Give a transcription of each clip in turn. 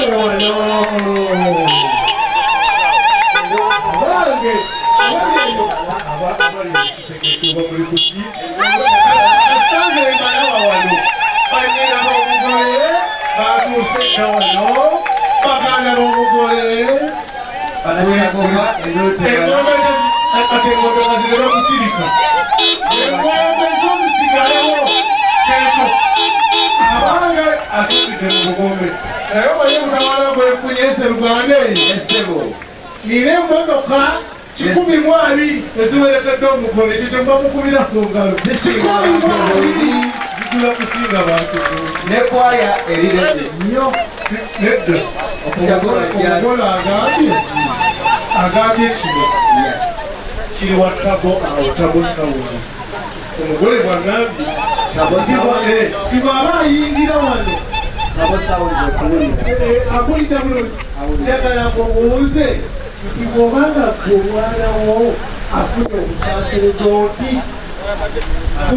Wano bange abali kuki asanze mbalaba wano, banyina b'omugole batuuse dda wano, baganda b'omugole. Ate engombe nga zireme kusirika, engombe zo zisigalewo keko. Abange, atulidde mu bugombe, naye omanyi mutawala gwefunye Seruganda eyo. Essebo. Nina emmotoka 120 eziwerekedde omugole. Ekyo kyemuba mukubira ku ngalo, 120 zigula kusinga bantu. Ne kwaya eri ready nnyo. Nedda, omugole agambye kino kiri wa tabo awo, Tabo Sounds. Omugole bwagambye tibwaba ayingira wano. Tabo Sounds okuwulira. Akulidde bulungi. Njagala mubuuze nti bw'obanga gwe omwana wo afunye obusaseredooti,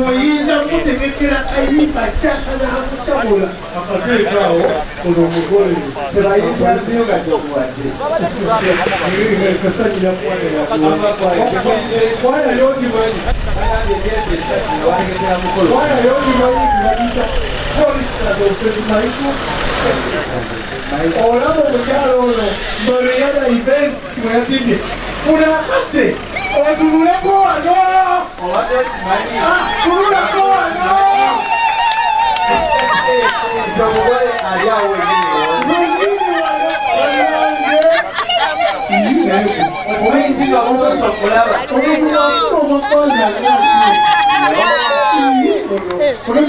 oyinza mutegekera kayimba kyakanakutabula akateeka awo ono omugole? Tebayinterview nga gyomuwadde. Kasanyira kwaya yogimanyi. Bagambye emyezi 3 nga bategekera mukolo. Kwaya yogimanyi nti bagiyita Choristers of St. Michael. Olaba omukyalo ono Mariana Events mwe yatimbye. Funa akadde otunuleko wano. Obadde okimanyi Tunulako wano. Nti omugole ali awo wenyini? Luzini wano banange. Obuyinzi nga busoose okulaba. Omukulira Oli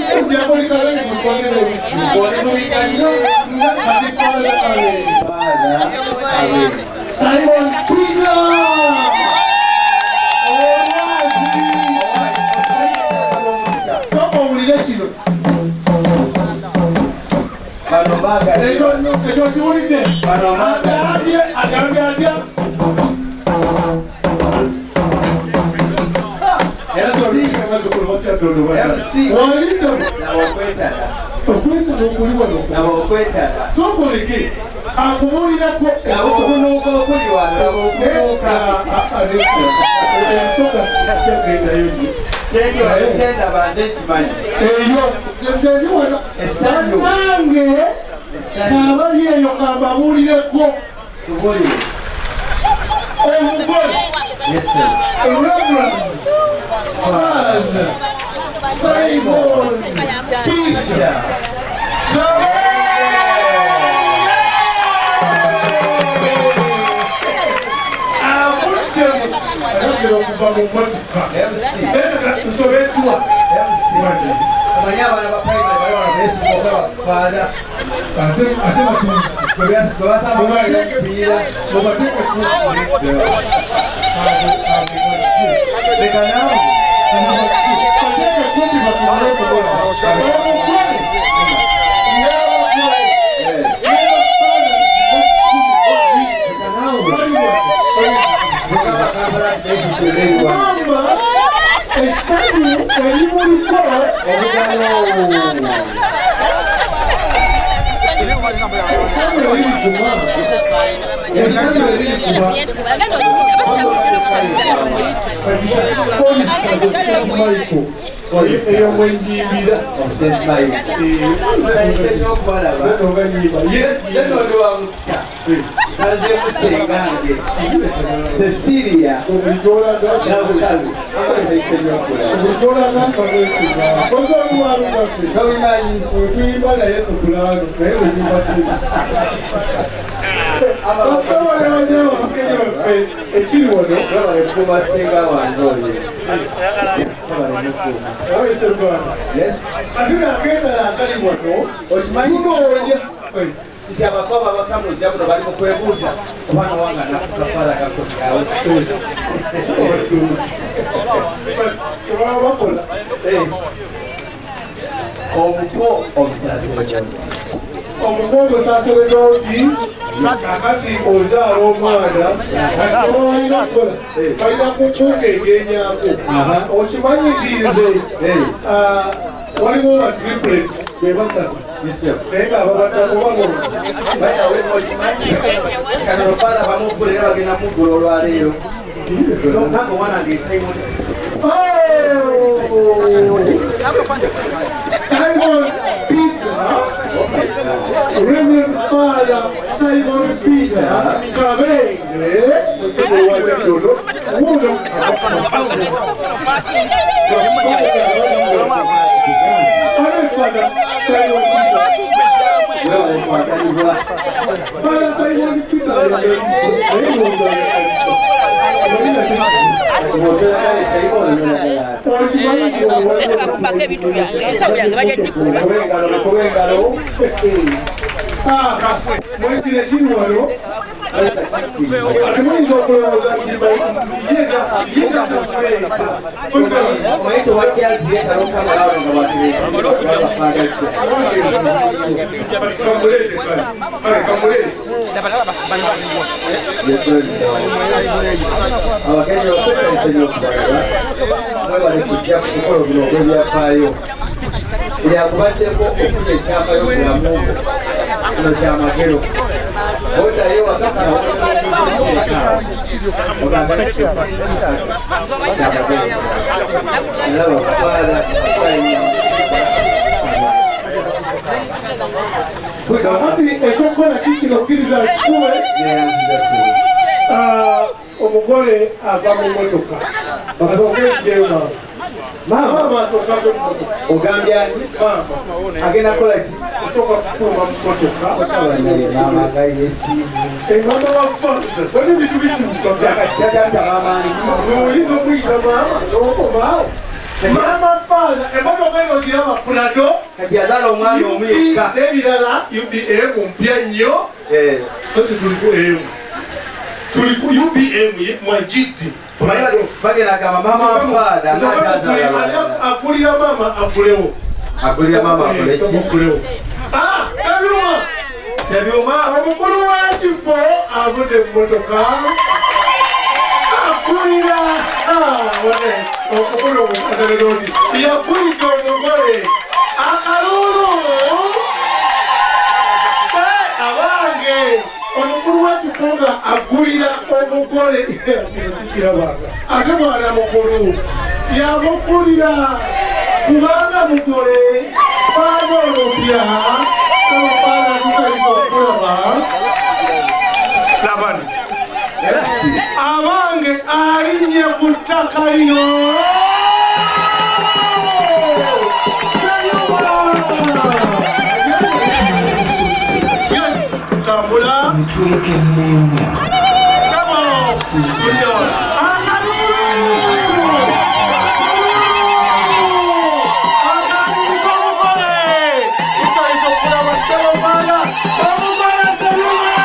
nnyo. Baana. Simon Peter Olwazi. Sooka owulire kino. Bano baagala. Ekyo kiwulidde? Bano baagala. Agambye atya? MC. MC. Walise. Laba okwetala. Okwetala okuli wano. Laba okwetala. Sooka oleke akubuulirako. Laba okunuuka okuli wano, laba okunuuka. Ensonga kyagendayo nnyo. Kyendi wano, kyendaba nze nkimanyi. Eyo nze wano. Essanyu. Nange. Essanyu. Abali eyo kambabuulireko. Tubulire. Omugole Yes, sir. Reverend Father Simon Peter avudde okuva mu mmotoka. MC. Nsobeddwa. MC. Omanyi abaana ba primary bali wano beesunga okulaba father. Ate batunzi. Gwe basanga omupiira. Mubateeke. Leka naawe. Bateeke kumpi batunule okukola omugole n'abagole. Yes. Leka naawe. Mukama Kampala ekyo wano. Mama, essanyu erimuliko. Obugalo. Essanyu eriri kuma, essanyu eriri kuma Michael eyo mwenjimbira. St. Michael. Nsanyuse nnyo okubalaba. Nga nyimba. Ye nno wa mukisa. Nsanzeemu ssengange Cecilia Nabukalu. Nsanyuse nnyo okulaba. Bulijolaga nkakwesiga kozi oli walugaffe. Tobimanyi. Tuyimba naye soprano, naye oyimba tuli basobole banyama bagenyi baffe ekiri wano. Webale kukuuma ssenga wange oyo. Webale mukuuma. Aweseruganda. Yes. Ate nakeetala akali wano. Okimanyi tunoonya nti abakobwa abasamulidde buno bali mu kwebuuza oba nowanga nakukafaala gakomyawo. Kyebaba bakola. Omuko omusaseredoti. Omuko omusaseredoti, kakati ozaala omwana, kati balina kukola, balina kukuuka ekyenyako. Okimanyi nti nze waliwo ba triplets be basatu. Naye nga ababaddako balonzi. Okimanyi katono father bamuggula era bagenda muggula olwaleero. Nange omwana wange Simon. Simon Peter, Reverend Father Simon Peter Kabenge, wuno. Reverend Father Simon Peter. Father Simon Peter. Kumbako ebintu byange, ensawo yange bajja gikuba. Mwekire kiri wano, temuyinza okulowooza nti yega takuleeta. Kamuleete, kale kamuleete. Abagenyi baffe, mwebale kujja ku mukolo guno ogw'ebyafaayo. Buli akubaddeko okufuna ekyafaayo bulamu bwo, kino kyamagero. Oddayo wakati ogamba kyamagero. Era bafaala. Kakati ekyokukola kikino, kkiriza kikuwe. Omugole ava mu motoka, asooke ekigeyo maama. Maama asooka ave mu motoka. Ogambye ani? Maama. Agenda kukola ki? Osooka kufuluma mu motoka. Maama nga yesiimu. Maama wa father, wali ebintu bikyuka. Yagamba maama ani? Oyinza okuyita maama n'okomaawo. Maama father, emotoka eno giraba, Prado. Kati yazaala omwana omu yekka. N'ebirala, UBM mpya nnyo. Tosi tuli ku M, tuli ku UBM mwajiddi. Bagenda gamba maama wa father nga Akulira maama akulewo. Akulira maama akole ki? Akulewo. Sebyuma. Sebyuma. Omukulu w'ekifo avudde mu motoka, akulira omukulu omusaseredoti yakulidde omugole. Akalulu abange, omukulu w'ekifo nga agulira omugole, kino sikirabanga. Ate mwana mukulu yamukulira kubanga mugole father olupya. Father, tusanyusa okulaba. Labani abange, alinnye ku ttaka lino. Yes, tambula sabo. Akalulu, akalulu k'omugole. Tusanyusa okulaba ssebo father, omugole Sebyuma.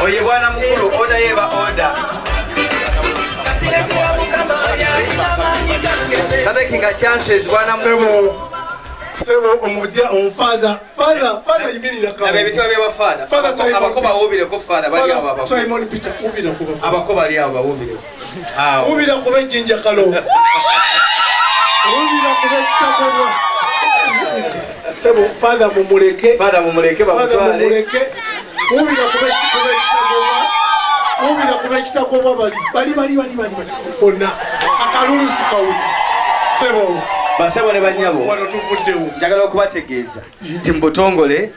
Oye bwana mukulu oda yeba oda taking chances bwana mukulu sebo omujja omfather father father yimirira ka ebitwa bya father father abakoba wubire ko father bali abo abako Simon Peter ubira kuba abakoba ali abo wubire awo ubira kuba ejinja kalo ubira kuba ekitakolwa sebo father mumuleke bamutwale mumuleke ubira kuba ekitakolwa ubira kuba ekitakolwa bali bali bali bali bali bonna akalulu sikawuli sebo basebo ne banyabo wano tuvuddewo njagala okubategeeza nti mu butongole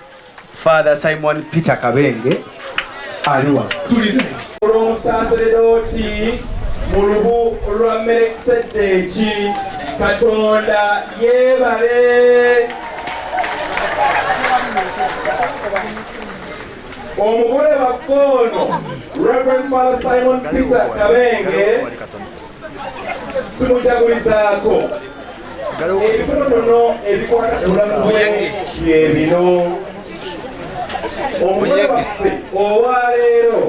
Father Simon Peter Kabenge aliwa tuli naye olw'omusaseredooti mu lubu lwa Melikisedeki Katonda yeebale. Omugole waffe ono Reverend Father Simon Peter Kabenge tumujagulizaako ebitonotono ebikwata ku bulamu bwe bye bino. Omugole waffe olwaleero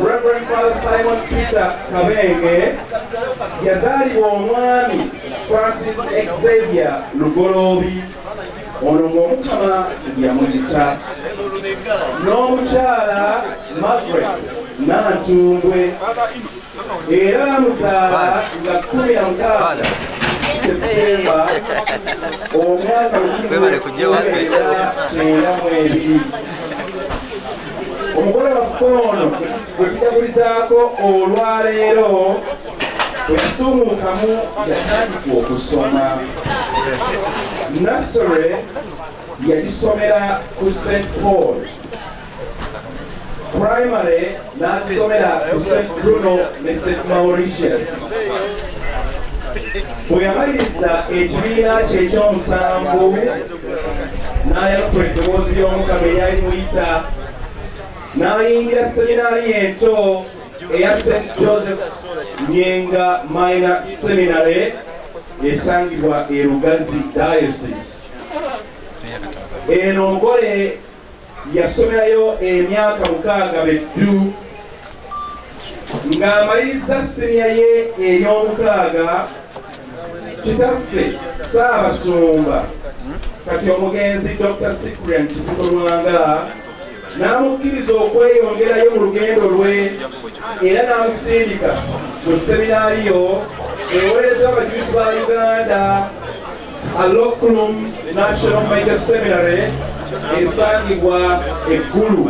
Reverend Father Simon Peter Kabenge yazaalibwa omwami Francis Xavier Lugoloobi ono ng'Omukama yamuyita n'omukyala Margaret Nantumbwe era bamuzaala nga 16 Septemba omwaka 1992. Omugole waffe ono gwe tujagulizaako olwaleero bwe yasuumuukamu yatandika okusoma. Nursery yagisomera ku St. Paul, primary n'agisomera ku St. Bruno ne St. Mauritius. Bwe yamaliriza ekibiina kye ekyomusanvu n'ayanukula eddoboozi ly'Omukama eryali muyita n'ayingira seminaari ento eya St. Joseph's Nyenga Minor Seminary esangibwa e Lugazi Diocese. Eno omugole yasomerayo emyaka 6 beddu ng'amaliriza siniya ye ey'omukaaga. Kitaffe Ssaabasumba kati omugenzi Dr. Cyprian Kizito Lwanga n'amukkiriza okweyongerayo mu lugendo lwe era n'amusindika mu seminaariyo eweereza abajulizi ba Uganda Alokulum National Major Seminary esangibwa e Gulu.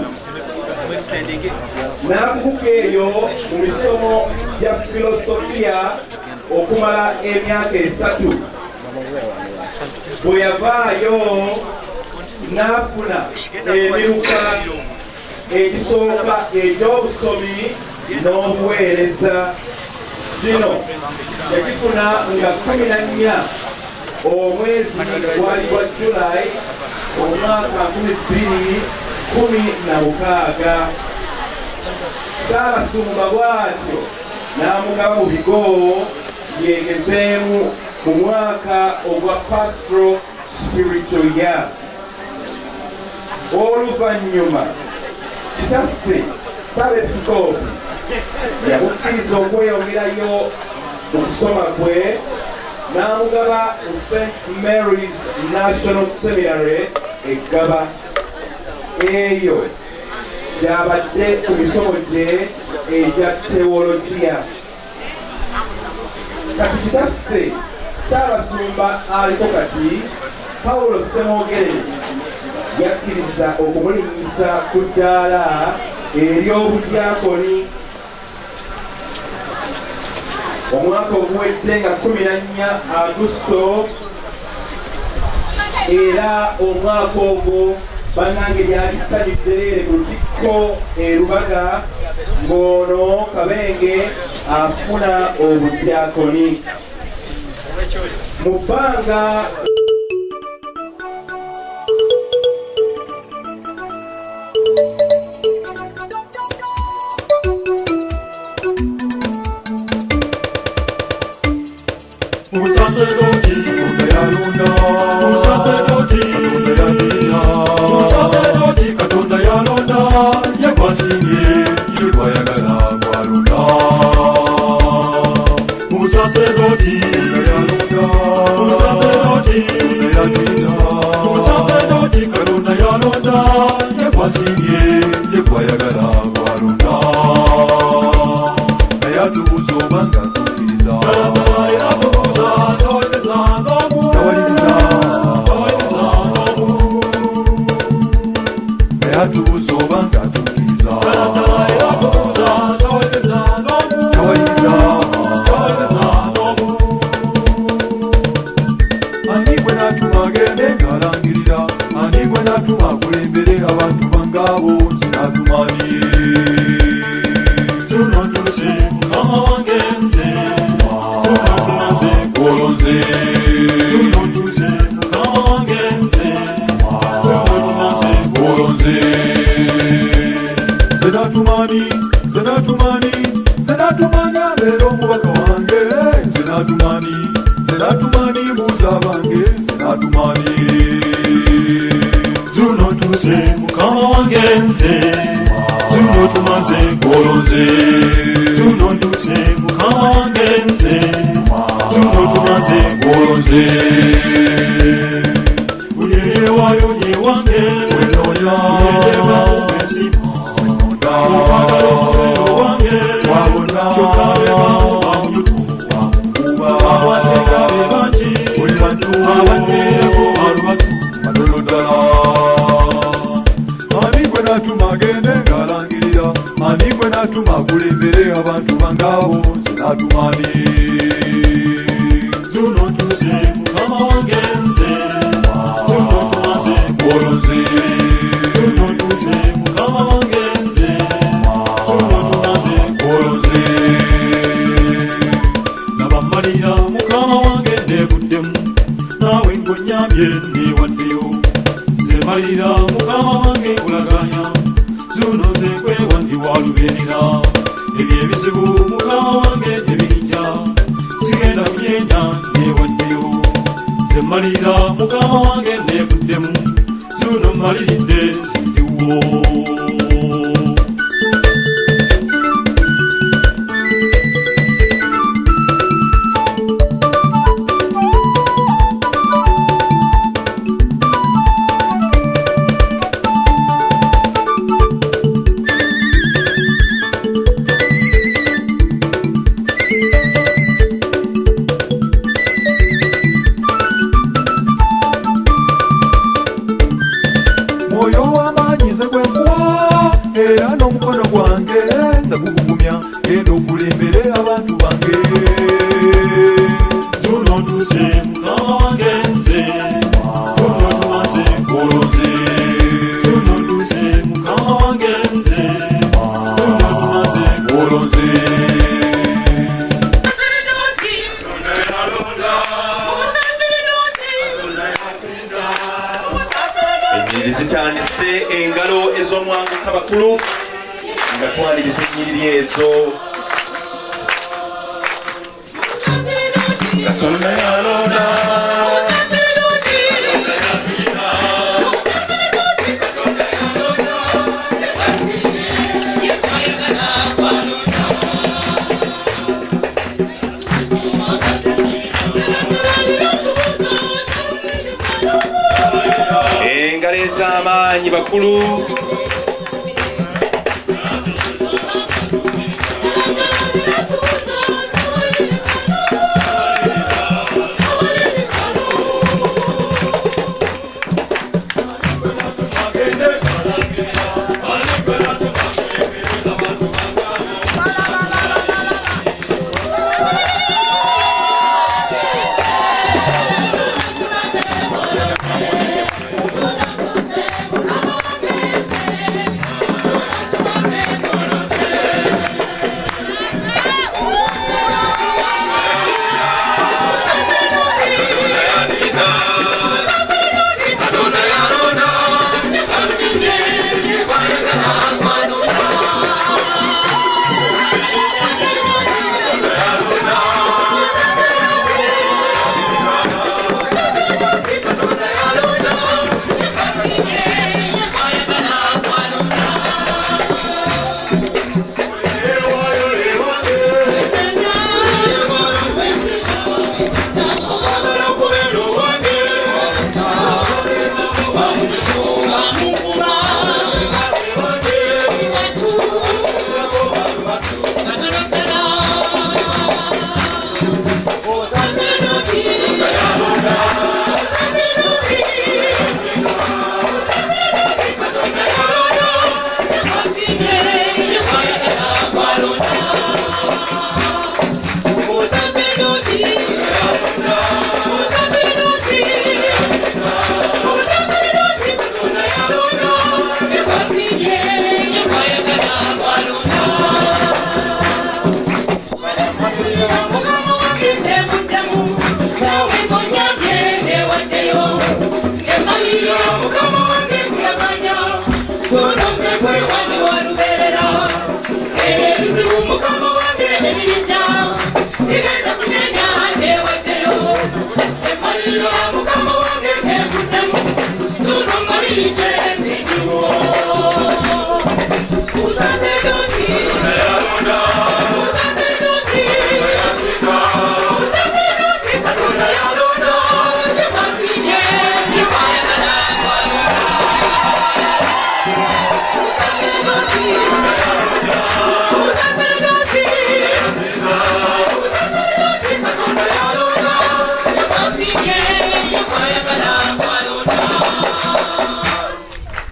N'akuguka eyo mu misomo gya filosofiya okumala emyaka 3. Bwe yavaayo n'afuna emiruka egisooka egy'obusomi n'obuweereza. Gino yagifuna nga 14 omwezi gwali gwa July omwaka 2016. Ssaabasumba bw'atyo n'amugaba mu bigo yeegezeemu mu mwaka ogwa Pastoral Spiritual Year. Oluvannyuma kitaffe Ssabepisikoopi yamukkiriza okweyongerayo mu kusoma kwe n'amugaba mu St Mary's National Seminary e Ggaba. Eyo gy'abadde ku misomo gye egya tewologiya. Kati kitaffe Ssaabasumba aliko kati Paulo Ssemwogerere yakkiriza okumulinnyisa ku ddaala ery'obudyakoni. Omwaka oguwedde nga 14 Agusito, era omwaka ogwo bannange lyali ssanyu jjereere ku Lutikko e Lubaga ng'ono Kabenge afuna obudyakoni. Mu bbanga Omusaserdooti Katonda yalonda, Omusaserdooti Katonda yatuyita, Omusaserdooti Katonda yalonda, ye gw'asiimye, ye gw'ayagala gw'alonda. Omusaserdooti Katonda yalonda, Omusaserdooti Katonda yatuyita, Omusaserdooti Katonda yalonda, ye gw'asiimye, ye gw'ayagala gw'alonda. Naye atubuuza oba nga tukkiriza. Atubuuza oba nga tukkiriza. Ani gwe n'atuma agende ng'alangirira, ani gwe n'atuma akulembere abantu bange abo, nze n'atuma ani? Zuno ntuuse mukama wange nze, zuno ntuma nze gw'olonze. Zuno ntuuse mukama wange nze, zuno ntuma nze gw'olonze. Nze n'atuma ani? Nze n'atuma ani? Nze n'atuma ani abeere omubaka wange? Nze n'atuma ani? Nze n'atuma ani mbuuza abange? Nze n'atuma ani? Zuno ntuuse mukama wange nze, zuno ntuma nze gw'olonze. Zuno ntuuse mukama wange nze, zuno ntuma nze gw'olonze. Buli eyeewaayo ye wange, Wenoonya, yeyeebaawo bwesiima, wenonda, okwagala omubeero wange, wabona, kyokka beebaawo bamuyutu, wamunguba, abasinga be bangi, buli bantu abanywerako alubatu. batono ddala. Ani gwe n'atuma agende ng'alangirira, ani gwe n'atuma akulembere abantu bange abo, nze n'atuma ani? Zuno ntuuse mukama wange nze, zuno ntuma nze gw'olonze. Zuno ntuuse mukama wange nze, zuno ntuma nze gw'olonze. Nabammalira mukama wange neevuddemu, naawe ng'onnyambye neewaddeyo. Nze malira mukama wange nkulaganya, zuno nze nkwewa ndi wa lubeerera. Ebyo ebizibu mukama wange tebirijja, sigenda kunyenya neewaddeyo. Nze mmalira mukama wange neevuddemu, zuno mmaliridde nze ndiwo. Mwoyo w'amaanyi nze gwe nkuwa, era n'omukono gwange nga gugugumya, genda okulembere abantu bange. Zuno ntuuse mukama wange nze, zuno ntuma nze gw'olonze. Zuno ntuuse mukama wange nze, zuno ntuma nze gw'olonze. Ennyiriri zitandise, engalo ez'omwanguka bakulu nga twaniriza ennyiriri ezo. Katonda yalonda. N'amaanyi bakulu.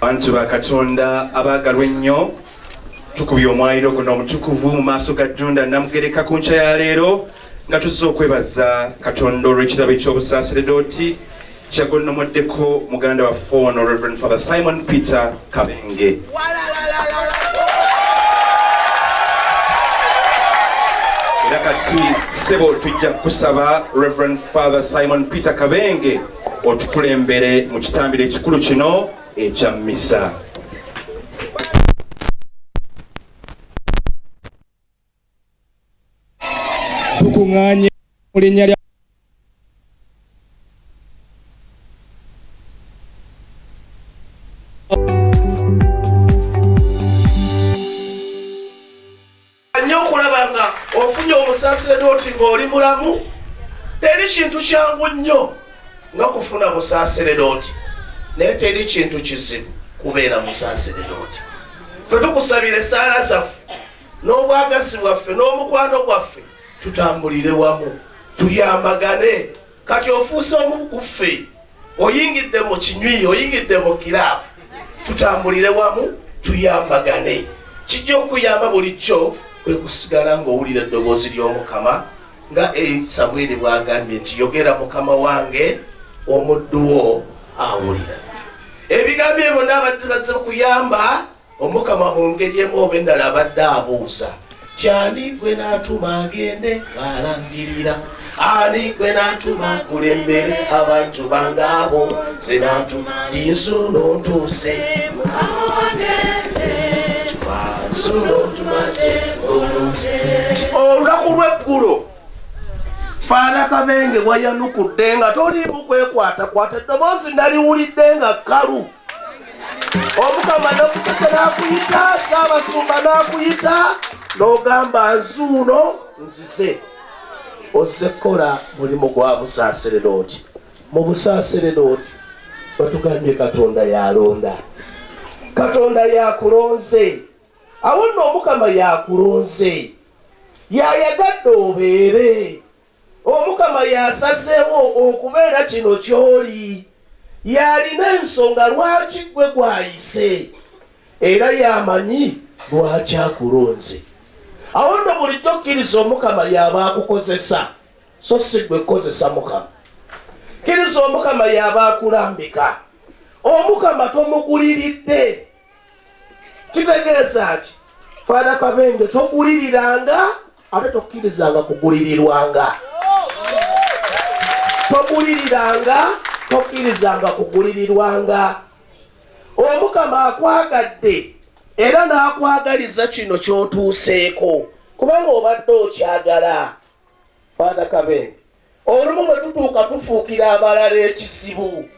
Abantu ba Katonda abaagalwa ennyo, tukubye omwaliro guno omutukuvu mu maaso ga Ddunda Namugereka ku nkya ya leero nga tuzze okwebaza Katonda olw'ekirabo eky'obusaaseredooti kyagonnomoddeko muganda waffe ono Reverend Father Simon Peter Kabenge. Era kati ssebo tujja kusaba Reverend Father Simon Peter Kabenge otukulembere mu kitambiro ekikulu kino ekya mmisa. Tukuŋŋaanye mu linnya lya nnyo okulaba nga ofunye omusaaseredooti ng'oli mulamu. Teri kintu kyangu nnyo nga kufuna busaaseredooti, naye teri kintu kizibu kubeera musaaseredooti. Ffe tukusabira essaala zaffe n'obwagazi bwaffe n'omukwano gwaffe tutambulire wamu, tuyambagane. Kati ofuuse omu ku ffe, oyingidde mu kinywi, oyingidde mu kiraabu, tutambulire wamu tuyambagane. Kijja okuyamba bulijjo kwe kusigala ng'owulira eddoboozi ly'Omukama nga Samwiri bw'agambye nti yogera Mukama wange omuddu wo awulira. Ebigambo ebyo byonna abadde bazze kuyamba Omukama mu ngeri emu oba endala abadde abuuza kyani gwe n'atuma agende ng'alangirira, ani gwe n'atuma akulembere abantu bange abo, nze n'atuma nti nsuno ntuuse, nsuno ntumaze olunze. Olunaku lw'eggulo Father Kabenge wayanukudde nga toliimu kwekwatakwata, eddoboozi naliwulidde nga kkalu. Omukama n'omusajja n'akuyita, Ssaabasumba n'akuyita, n'ogamba nzuuno nzize. Ozze kukola mulimu gwa busaaseredooti. Mu busaaseredooti Batugambye Katonda yalonda, Katonda yakulonze. Awo nno Omukama yakulonze, yayagadde obeere. Omukama yasazeewo okubeera kino ky'oli, yalina ensonga lwaki gwe gwayise, era yamanyi lwaki akulonze. Awo nno bulijjo kkiriza Omukama yaba akukozesa, so si gwe kukozesa Mukama. Kkiriza Omukama yaba akulambika. Omukama tomuguliridde. Kitegeeza ki? Father Kabenge, toguliriranga ate tokkirizanga kugulirirwanga. Toguliriranga, tokkirizanga kugulirirwanga. Omukama akwagadde era n'akwagaliza kino ky'otuuseeko, kubanga obadde okyagala. Father Kabenge, olumu bwe tutuuka tufuukira abalala ekizibu.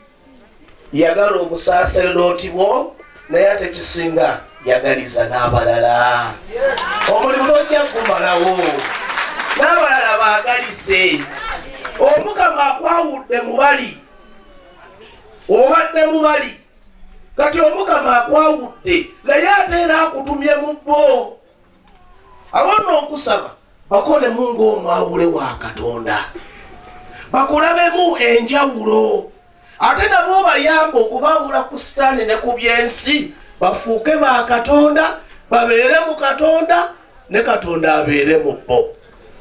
Yagala obusaaseredooti bwo, naye ate kisinga yagaliza n'abalala. Omulimu tojja gumalawo, n'abalala baagalize. Omukama akwawudde mu bali, obadde mu bali, kati Omukama akwawudde, naye ate era akutumye mu bo. Awo nno nkusaba bakolemu ng'omwawule wa Katonda, bakulabemu enjawulo, ate nabo obayamba okubaawula ku Sitaani ne ku by'ensi, bafuuke ba Katonda, babeere mu Katonda, ne Katonda abeere mu bo.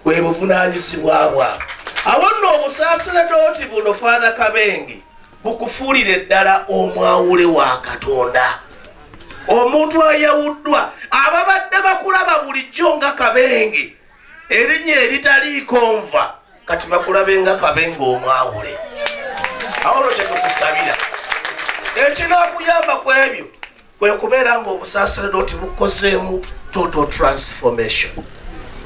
Bwe buvunaanyizibwa bwabwe. Awo nno obusaaseredooti buno, Father Kabenge, bukufuulire ddala omwawule wa Katonda, omuntu ayawuddwa. Ababadde bakulaba bulijjo nga Kabenge, erinnya eritaliiko nva, kati bakulabe nga Kabenge omwawule. Awo olwo kyetukusabira ekinaakuyamba ku ebyo kwe kubeera ng'obusaaseredooti bukozeemu total transformation,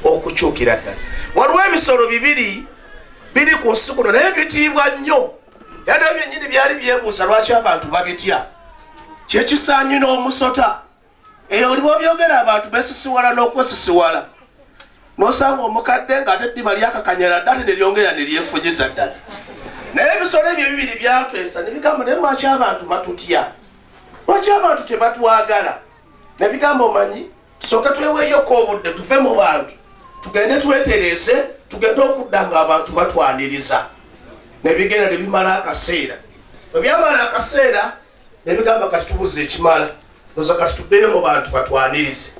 okukyukira ddala. Waliwo ebisolo bibiri biri ku nsi kuno, naye bitiibwa nnyo, era nabyo byennyini byali byebuuza lwaki abantu babitya. Kyekisaanyi n'omusota. Eyo buli bwobyogera abantu besisiwala n'okwesisiwala, n'osanga omukadde ng'ate eddiba lyakakanyala dde, ate neryongera neryefunyiza ddala. Naye ebisolo ebyo ebibiri byatwesa ne bigamba, naye lwaki abantu batutya? Lwaki abantu tebatwagala? Ne bigamba, omanyi, tusooke tweweeyoko obudde, tuve mu bantu, tugende twetereeze, tugende okudda nga abantu batwaniriza. Ne bigenda ne bimala akaseera. Bwe byamala akaseera ne bigamba, kati tubuze ekimala, oza kati tuddeyo mu bantu batwanirize.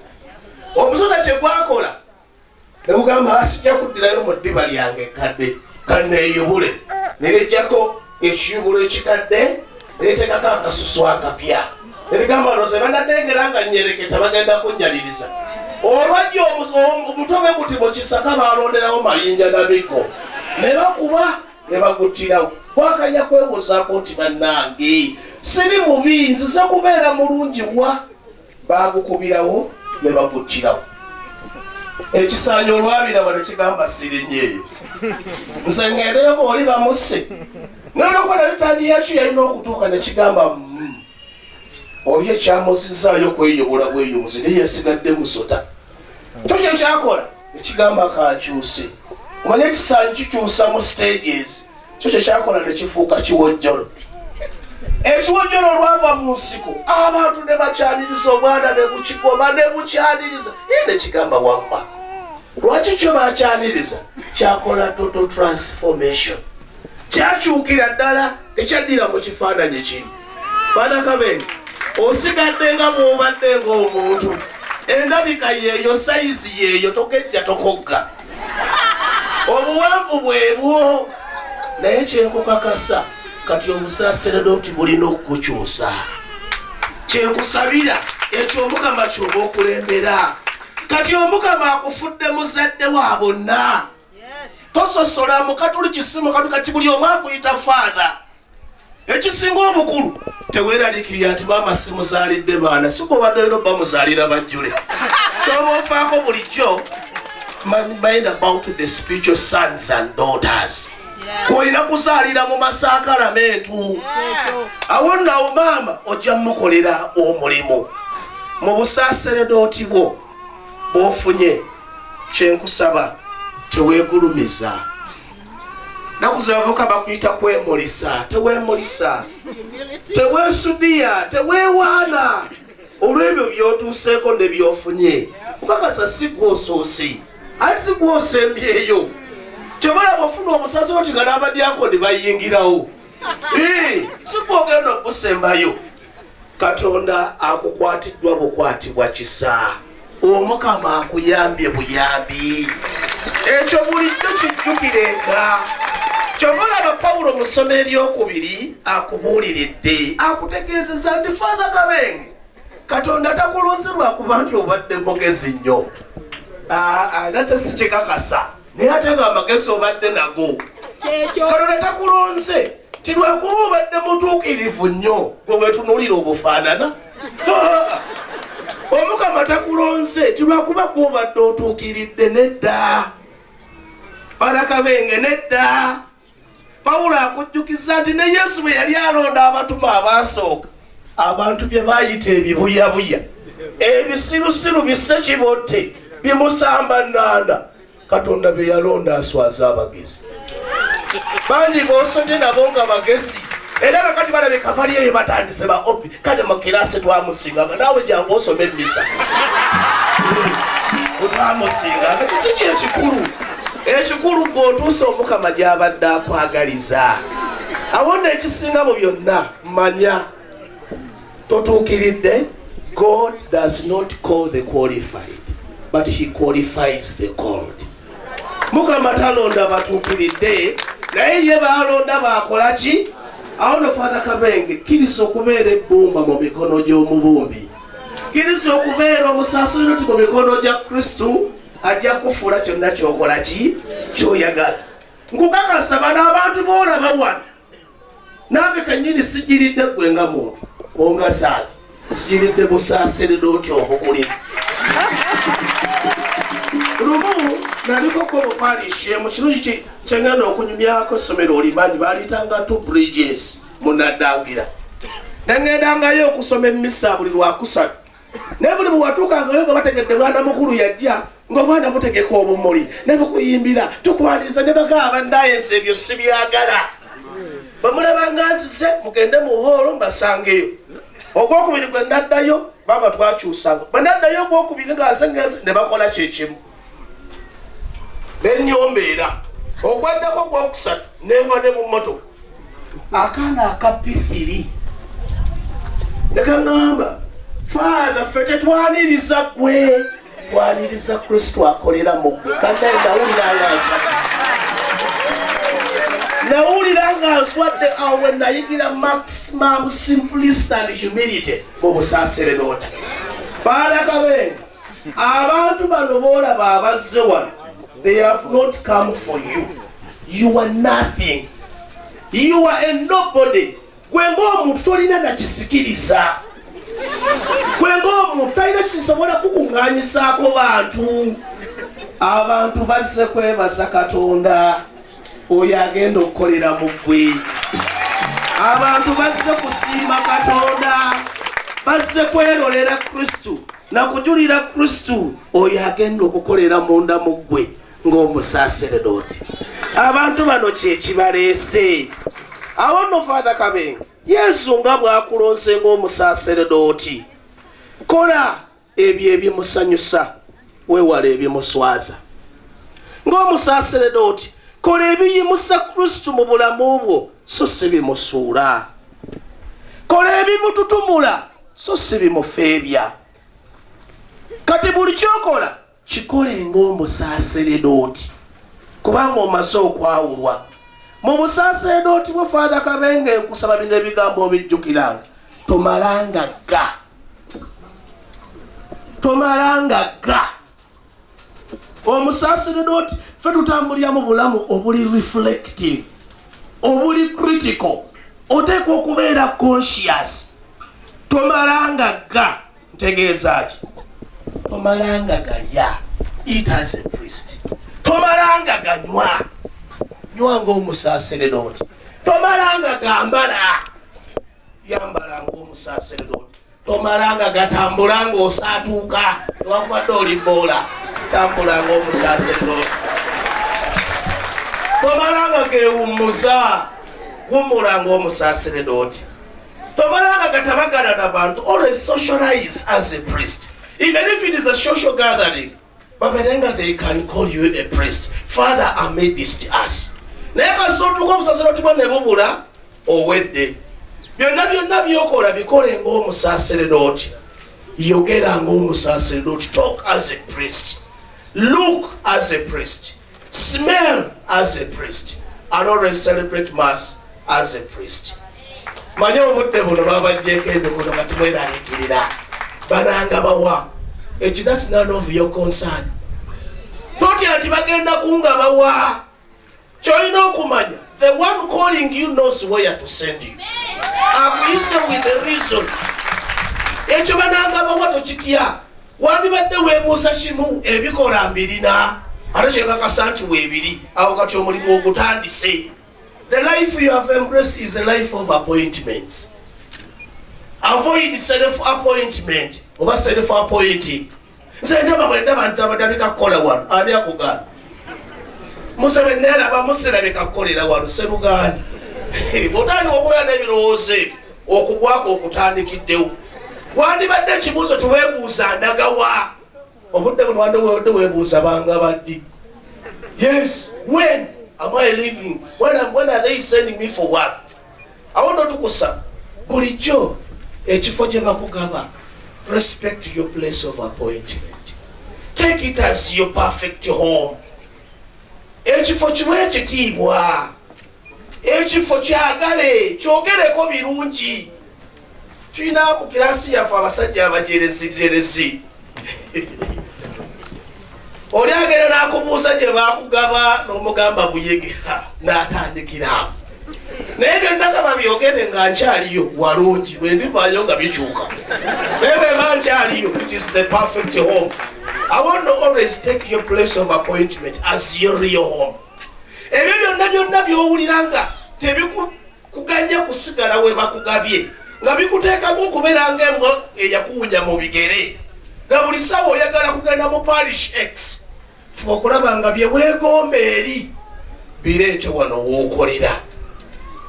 Omusota kye gwakola ne gugamba, sijja kuddirayo mu ddiba lyange ekkadde, kanneeyubule. Ne lijjako ekiyubulo ekikadde, neteekako akasusu akapya. Ne ligamba, loze banadengera nga nyereketa, bagenda kunnyaliriza. Olwajja omutobe guti mu kisaka, balonderawo mayinja na miggo ne bakuba ne baguttirawo. Gwakanya kwewozaako nti, bannange, siri mubi, nzize kubeera mulungi wa. Bagukubirawo ne baguttirawo. Ekisaanyi olwabiraba ne kigamba, sirinnya eyo, nze ngendeyo oli bamusse. Nolwokuba nayo tani yakyo yalina okutuuka, ne kigamba, oli ekyamuzizaayo kweyubula bweyubuzi, naye yasigadde musota. Kyo kyekyakola nekigamba, kankyuse. Omanye ekisaanyi kikyusa mu stages. Kyo kyekyakola nekifuuka kiwojjolo. Ekiwojjolo olwava mu nsiko, abantu ne bakyaniriza, omwana ne bukigoba ne bukyaniriza. Ye nekigamba, wamma lwaki kyo bakyaniriza? Kyakola total transformation, kyakyukira ddala, tekyaddira mu kifaananyi kiri. Father Kabenge, osigadde nga bw'obadde ng'omuntu, endabika yeeyo, sayizi yeeyo, tokejja tokogga, obuwanvu bwebwo. Naye kyenkukakasa kati, obusaaseredooti bulina okukukyusa. Kyenkusabira ekyo, Omukama kyoba okulembera. Kati Omukama akufudde muzadde wa bonna, tososola mukatuliki si mukatu, kati buli omu akuyita Father. Ekisinga obukulu, teweeraliikirira nti maama simuzaalidde baana, si gwobadde olina obamuzaalira bajjule. Kyoba ofaako bulijjo, mind about the spiritual sons and daughters kwolina kuzaalira mu masaakalamentu. Awo nno awo maama ojja mukolera omulimu mu busaaseredooti bwo bw'ofunye. Kyenkusaba, teweegulumiza. Naku zebavuka bakuyita kwemulisa. Tewemulisa, teweesudiya, teweewaana olw'ebyo by'otuuseeko ne by'ofunye. Okakasa si gwosoose, ate si gwosembyeyo. Kyobalaba ofuna obusaseroti nga n'abadyankoni bayingirawo, si gwogenda okusembayo. Katonda akukwatiddwa bukwatibwa kisa, Omukama akuyambye buyambi. Ekyo bulijjo kijjukirenga. Kyova olaba Pawulo mu ssomo eryokubiri akubuuliridde, akutegeezeza nti Father Kabenge, Katonda takulonze lwakuba nti obadde mugezi nnyo, nate si kikakasa, naye ate nga amagezi obadde nago. Katonda takulonze ti lwakuba obadde mutuukirivu nnyo, gwe wetunuulira obufaanana. Omukama takulonze ti lwakuba gwe obadde otuukiridde, nedda. Barakabenge, nedda. Pawulo akujjukiza nti ne Yesu bwe yali alonda abatume abaasooka, abantu bye baayita ebibuyabuya, ebisirusiru, bisekibotte, bimusamba nnanda, Katonda bye yalonda aswaza abagezi. Bangi b'osomye nabo nga bagezi, era kakati balabika bali eyo batandise ba opi kale mu kirasi twamusinganga, naawe jangu osome emmisa twamusinganga. Si kyekikulu, ekikulu gwe otuuse Omukama gy'abadde akwagaliza. Awo nno ekisinga mu byonna, manya totuukiridde. God does not call the qualified, but he qualifies the called. Mukama talonda batuukiridde, naye ye baalonda baakola ki? Awo no Father Kabenge, kkiriza okubeera ebbumba mu mikono gy'omubumbi, kkiriza okubeera omusaaserdoti mu mikono gya Kristu. Ajja kufuula kyonna kyokola ki kyoyagala. Nkukakasa bano abantu boolaba wano, nange kennyini sigiridde gwe nga muntu ongasaaki, sigiridde busaaseredooti obukulimu. Lumu nalikoko mu parish emu, kirungi kyengenda okunyumyako essomero olimanyi, baliyitanga Two Bridges Munaddangira. Nengendangayo okusoma emmisa buli lwakusatu, naye buli bwewatuukangayo nga bategedde mwana mukulu yajja, ngaomwana butegeka obumuli ne bukuyimbira, tukwaniriza, ne bagaba bannayensi ebyo sibyagala. Bwe mulaba nga nzize, mugende mu hoolo mbasangeyo. Ogwokubiri gwe naddayo, baba twakyusanga, bwe naddayo ogwokubiri nga nze ngenze, ne bakola kyekimu nenyombeera. Ogwaddako ogwokusatu nenva ne mu mmotoka, akaana akapithiri nekaŋŋamba, Father, ffe tetwaniriza gwe, twaniriza Kristo akolera mu ggwe. Kanaye nawulira nga nswadde, nawulira nga nswadde. Awo we nayigira maximum simplicity and humility mu busaaseredooti. Father Kabenge, abantu bano boolaba abazze wano, they have not come for you. You are nothing, you are a nobody. Gwe ng'omuntu tolina nakisikiriza, gwe ng'omuntu talina kisobola kukuŋŋanyisaako bantu. Abantu bazze kwebaza Katonda oyo agenda okukolera mu ggwe. Abantu bazze kusiima Katonda, bazze kwerolera Kristu nakujulira Kristu oyo agenda okukolera munda mu ggwe ng'omusaaseredooti. Abantu bano kyekibaleese. Awo nno Father Kabenge, Yesu nga bw'akulonze ng'omusaaseredooti, kola ebyo ebimusanyusa, weewala ebimuswaza. Ng'omusaaseredooti, kola ebiyimusa Kristu mu bulamu bwo, so si bimusuula. Kola ebimututumula, so si bimufeebya. Kati buli kyokola kikole ng'omusaaseredooti, kubanga omaze okwawulwa mu busaaseredooti bwo. Father Kabenge, nkusaba bino ebigambo obijjukiranga. Tomalanga ga, tomalanga ga. Omusaaseredooti ffe tutambulira mu bulamu obuli reflective, obuli critical. Oteekwa okubeera conscious. Tomalanga ga, ntegeeza ki? Tomalanga galya, eat as a priest. Tomalanga ganywa, nywa ng'omusaaseredooti. Tomalanga gambala, yambala ng'omusaaseredooti. Tomalanga gatambula ng'osaatuuka, newakubadde oli boola, tambula ng'omusaaseredooti. Tomalanga gewummuza, wummula ng'omusaseredooti. Tomalanga gatabagana nabantu. Always socialize as a priest, even if it is a social gathering. Baberenga they can call you a priest, father amidst us. Naye kasita otuuka obusaseredooti bwo ne bubula, owedde. Byonna byonna byokola bikole ng'omusaseredooti. Yogera ng'omusaseredooti. Talk as a priest, look as a priest, smell as a priest, and always celebrate mass as a priest. Manye obudde buno babajjeeko emikono, kati mweraliikirira bananga bawa ekyo. That's none of your concern. Totya nti bagenda kunga bawa. Kyolina okumanya, the one calling you knows where to send you. Akuyise with the reason. Ekyo bananga bawa tokitya. Wandibadde weebuuza kimu: ebikola mbirina? Ate kyekakasa nti weebiri awo, kati omulimu ogutandise. The life you have embraced is a life of appointments. Avoid self appointment oba self appointing. Nze ndaba bwe ndaba nti abadabika kukola wano, ani akugaana? Musebe neraba musirabika kukolera wano serugaani. Bwotandika okubeera n'ebirowoozo ebyo, okugwako okutandikiddewo. Wandibadde ekibuuzo teweebuuza ndagawa. Obudde buno wandibadde weebuuza banga baddi. Yes, when am I leaving? When are they sending me for work? Awo no tukusaba bulijjo ekifo gye bakugaba, respect your place of appointment. Take it as your perfect home. Ekifo kiwe ekitiibwa, ekifo kyagale, kyogereko birungi. Tulina mu kirasi yaffe abasajja abajerezijerezi. Oli agenda n'akubuuza gye bakugaba, n'omugamba Buyege, n'atandikira awo. Naye byonna nga babyogere nga nkyaliyo walungi, bwe ndivaayo nga bikyuka, naye bweba nkyaliyo, it is the perfect home. I want to always take your place of appointment as your real home. Ebyo byonna byonna byowulira nga tebikuganya kusigala we bakugabye, nga bikuteekamu okubeera ng'embwa eyakuwunya mu bigere, nga buli sawa oyagala kugenda mu parish x, fuba okulaba nga bye weegomba eri bireete wano wookolera,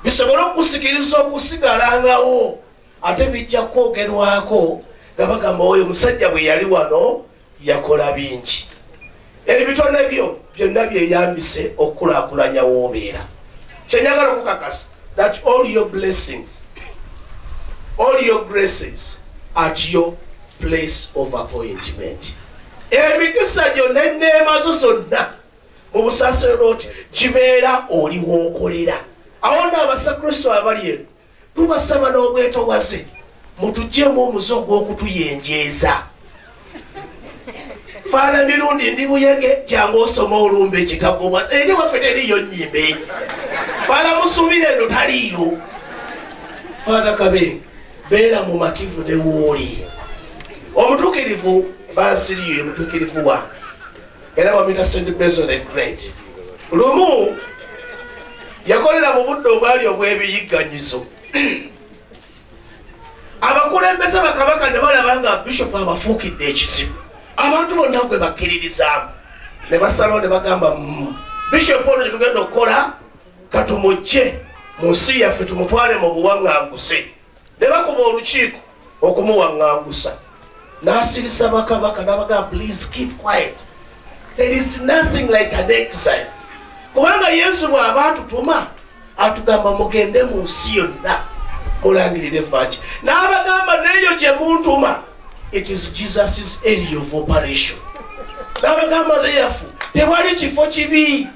bisobole okusikiriza okusigalangawo. Ate bijja kwogerwako nga bagamba, oyo omusajja bwe yali wano yakola bingi. Ebitone byo byonna byeyambise okukulaakulanya woobeera. Kyenjagala okukakasa, that all your blessings, all your graces at your place of appointment. Emikisa gyo n'enneema zo zonna mu busaserooti gibeera oli wookolera. Awo nno abasakristo abali eno tubasaba n'obwetowaze mutuggyemu omuze ogw'okutuyenjeeza. Father Mirundi, ndi Buyege, jangu osoma olumba ekitagobwa. Eri waffe teriyo nyimbe. Father Musuubira, eno taliiyo. Father Kabe, beera mumativu ne wooli. Omutuukirivu Basiriyo, omutuukirivu wange era bamuyita St Basil the Great, lumu yakolera mu budde obwali obw'ebiyigganyizo. Abakulembeze bakabaka ne balaba nga bishopu abafuukidde ekizibu, abantu bonna gwe bakkiririzaamu, ne basalawo ne bagamba, bishopu ono kyetugenda okukola, katumugje mu nsi yaffe tumutwale mu buwaŋŋanguse." Ne bakuba olukiiko okumuwaŋŋangusa. N'asirisa bakabaka n'abagamba, "Please keep quiet. There is nothing like an exile, kubanga Yesu bw'aba atutuma atugamba mugende mu nsi yonna mulangirire evanjiri." N'abagamba, "Neeyo gye muntuma, it is Jesus's area of operation." N'abagamba, "Therefore tewali kifo kibi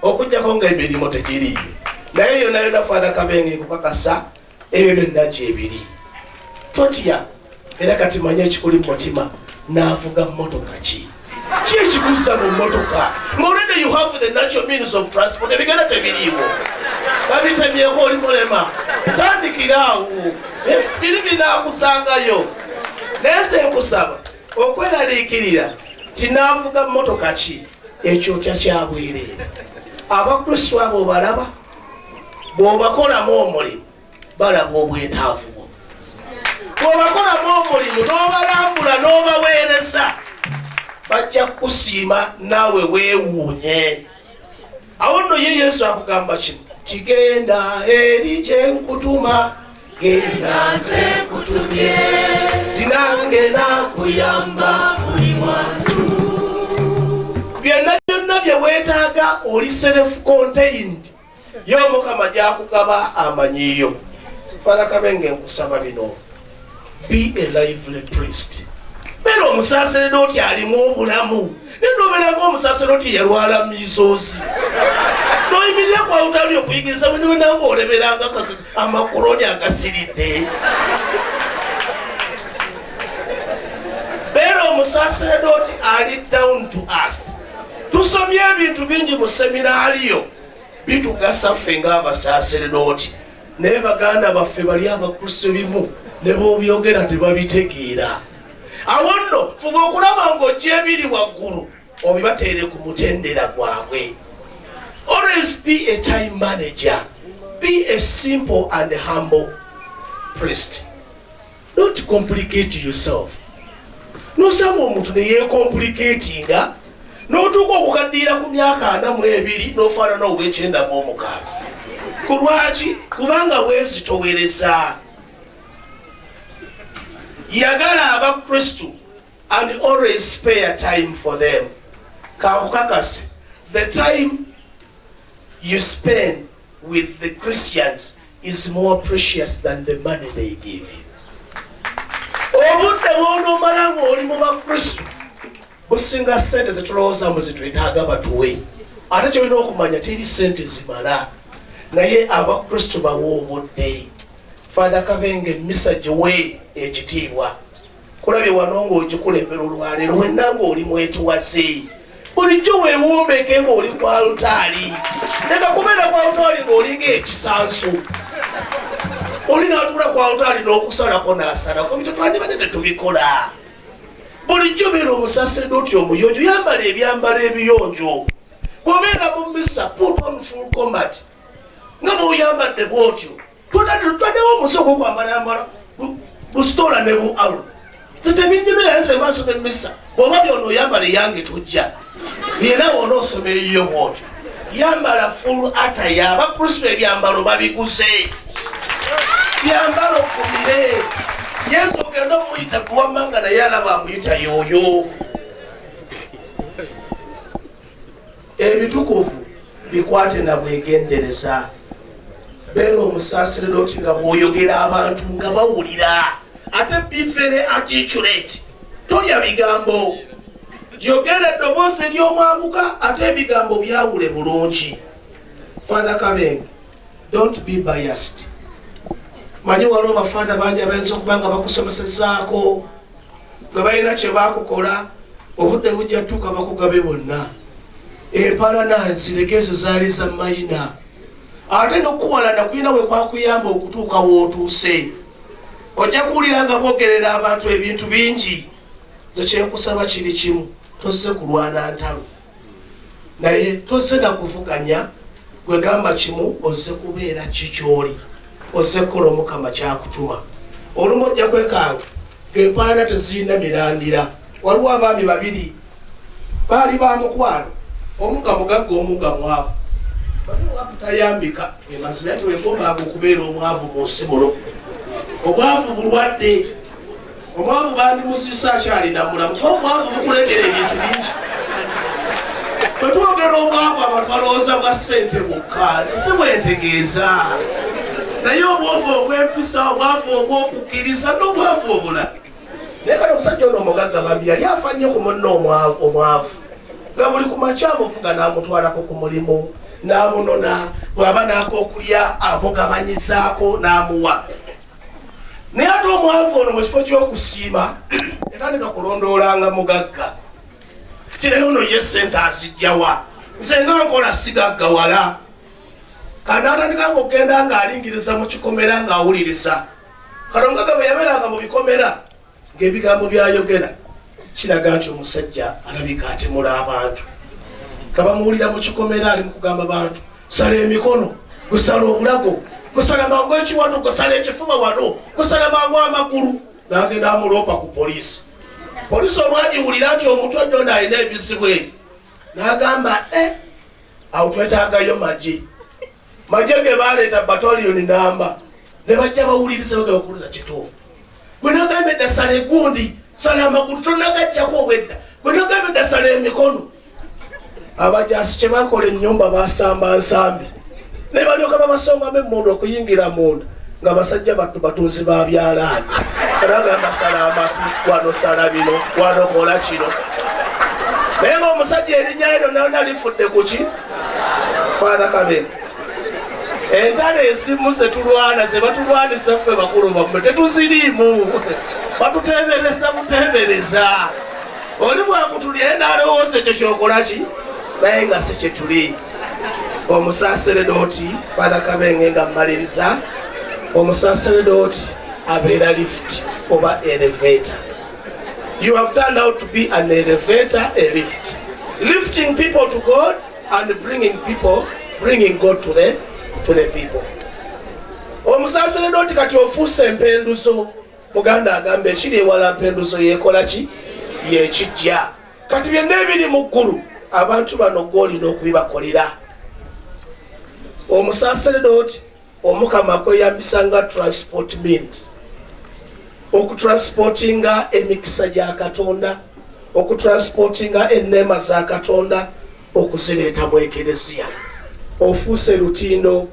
okugjako nga emirimu tegiriiyo." Naye yonna yonna, Father Kabenge, kukakasa ebyo byonna gyebiri. Totya. Era kati manye ekikuli mu mutima, naavuga mmotoka ki? Ki ekikussa mu mmotoka already? You have the natural means of transport. Ebigenda tebiriiwo, babitemyeko, oli mulema. Tandikira awo. Biri binaakusangayo. Naye nze nkusaba okweraliikirira tinaavuga mmotoka ki, ekyo otya kyabwereere. Abakristo abo balaba bw'obakolamu omulimu, balaba obwetaavu bwo. Bw'obakolamu omulimu n'obalambula n'obaweereza, bajja kukusiima naawe weewuunye. Awo nno ye Yesu akugamba kino, kigenda eri kyenkutuma, genda nze nkutumye, tinange nakuyamba buli wantu. Byonna byonna bye weetaaga oli self contained, ye Omukama gyakugaba amanyiyo. Father Kabenge, nkusaba bino, be a lively priest. Beera omusaseredoti alimu obulamu, naye nobeera ngaomusaseredoti yalwala measles, noyimirira ku altari okuyigiriza wenanga oleberanga amakuloni agasiridde. Beera omusaseredoti ali down to earth. Tusomye ebintu bingi mu seminaariyo bitugasa ffe ng'abasaseredoti, naye baganda baffe bali abakristo bimu ne boobyogera tebabitegeera. Awo nno fuba okulaba ng'ojja ebiri waggulu obibateere ku mutendera gwabwe. Always be a time manager. Be a simple and humble priest. Don't complicate yourself. Nosanga omuntu neyekomplicatinga n'otuuka okukaddiira ku myaka 42 n'ofaanana obw'ekyenda mu 6. Ku lwaki? Kubanga weezitowereza. Yagala abakristu and always spare time for them. Kankukakase, the time you spend with the Christians is more precious than the money they give you. Obudde bw'onoomala ng'oli mu bakristu businga sente zetulowooza mbu zitwetaaga batuwe. Ate kyolina okumanya, teri sente zimala, naye abakristu bawe obudde. Father Kabenge, emisa giwe ekitiibwa. Kulabye wano ng'ogikulembera olwaleero, wenna ng'oli mwetuwaze. Bulijjo weewumbeke ng'oli ku alutaali. Leka kubeera ku alutaali ng'olinga ekisansu. Oli n'atuula ku alutaali n'okusalako n'asalako, bityo twandibadde tetubikola. Bulijjo beera omusaseredoti omuyonjo, yambala ebyambalo ebiyonjo. Bw'obeera mu misa, put on full combat nga bw'oyambadde bw'otyo. Twaddewo omuze ogwokwambala yambala busitola ne bu alba. Zitebinyumira nze bwasoma emisa, bw'oba byona oyambala eyange tojja, era wona osoma eyiyo bw'otyo. Yambala full attire. Abakristo ebyambalo babiguze, byambalo okumire. Yesu ogenda omuyita guwamanga, naye alaba amuyita yoyo. Ebitukuvu bikwate na bwegendereza. Beera omusaseredoti nga bw'oyogera abantu nga bawulira, ate be very articulate. Tolya bigambo, yogera eddoboozi ery'omwanguka, ate ebigambo byawule bulungi. Father Kabenge, don't be biased. Manyi waliwo bafather bangi abayinza okuba nga bakusomesezaako, nga balina kye bakukola. Obudde bujja tuuka bakugabe bonna. Empalana nzireke, ezo zaali za mayina, ate n'okuwalana kulina we kwakuyamba okutuuka w'otuuse. Ojja kuwulira nga boogerera abantu ebintu bingi. Nze kyenkusaba kiri kimu, tozze kulwana ntalo, naye tozze nakuvuganya. Gwegamba kimu, ozze kubeera kikyoli, ozze kukola Omukama kyakutuma. Olumu ojja kwekanga ng'empalana tezirina mirandira. Waliwo abaami babiri baali ba mukwano, omu nga mugagga, omu nga mwavu. Bali omwavu tayambika emazima nti wegombanga okubeera omwavu mu nsi muno. Obwavu bulwadde. Omwavu bandimusisa akyalina mulamu, kuba obwavu bukuleetera ebintu bingi. Bwe twogera obwavu, abantu balowooza bwa ssente bwokka. Si bwentegeeza, naye obwavu obw'empisa, obwavu obw'okukkiriza n'obwavu obulala. Naye kale omusajja ono omugagga bambi yali afa nnyo ku munne omwavu, nga buli ku makya amuvuga n'amutwalako ku mulimu, n'amunona, bw'aba n'akokulya amugabanyizaako n'amuwa. Naye ate omwavu ono, mu kifo ky'okusiima, yatandika kulondoolanga mugagga kiraye ono ye sente azijjawa, nze nga nkola sigaggawala. Kandi atandika nga okugenda ng'alingiriza mu kikomera ng'awuliriza. Kale omugagga bwe yabeeranga mu bikomera, ng'ebigambo byayogera kiraga nti omusajja alabika atemula abantu. Nga bamuwulira mu kikomera ali mu kugamba bantu, "Sala emikono, gusala obulago, gusala mangu ekiwato, gusala ekifuba wano, gusala mangu amagulu." N'agenda amuloopa ku poliisi. Poliisi olwagiwulira nti omutwe ono alina ebizibu ebyo, n'agamba, "E, Awo twetaagayo magye. Magye ge baleeta battalion namba ne bajja bawuliriza bagamba okuwuliza kituufu. Gwe nagambye dda sala egundi, sala amagulu, tonagajjako obwedda. Gwe nagambye dda sala emikono. Abajaasi kye bakola ennyumba basamba nsambi ne balyoka babasongamu emmundu okuyingira munda nga basajja battu batunzi ba byalaani. Nagamba sala amatu, wano sala bino, wano kola kino. Naye ng'omusajja erinnya lye lyonna lyonna lifudde ku ki? Father Kabenge. Entalo ezimu ze tulwana ze batulwanisa ffe bakulu bammwe tetuziriimu, batuteebereza buteebereza. Oli bwakutulya n'alowooza ekyo kyokola ki, naye nga si kye tuli. Omusaseredooti Father Kabenge nga mmaliriza, omusaseredooti abeera lift oba elevator. You have turned out to be an elevator, a lift, lifting people to God and bringing people, bringing God to the people. Omusaseredooti kati ofuuse empenduzo. Muganda agamba ekiri ewala mpenduzo yeekola ki? Yekijja. Kati byonna ebiri mu ggulu abantu bano gw'olina okubibakolera. Omusaseredooti Omukama akweyambisa nga transport means, okutransportinga emikisa gya Katonda, okutransportinga enneema za Katonda okuzireeta mu ekereziya. Ofuuse lutindo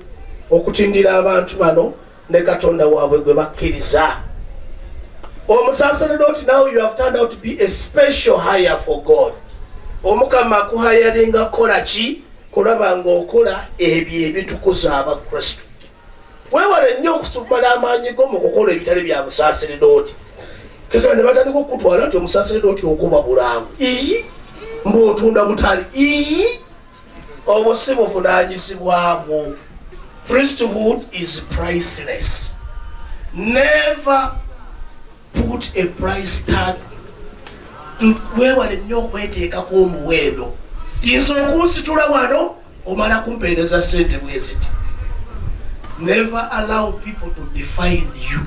okutindira abantu bano ne Katonda waabwe gwe bakkiriza. Omusaseredooti now you have turned out to be a special hire for God. Omukama akuhayaringa kukola ki? Kulaba ng'okola ebyo ebitukuza Abakristo. Weewale nnyo okusumala amaanyi go mu kukola ebitali bya busaseredooti. Keka ne batandika okukutwala nti omusaseredooti ogoba bulango, iyi ng'otunda butali, iyi obwo si buvunaanyizibwa bwo. Priesthood is priceless. Never put a price tag. Weewale nnyo okweteekako omuwendo ti nze okunsitula wano omala kumpeereza ssente bwe ziti. Never allow people to define you.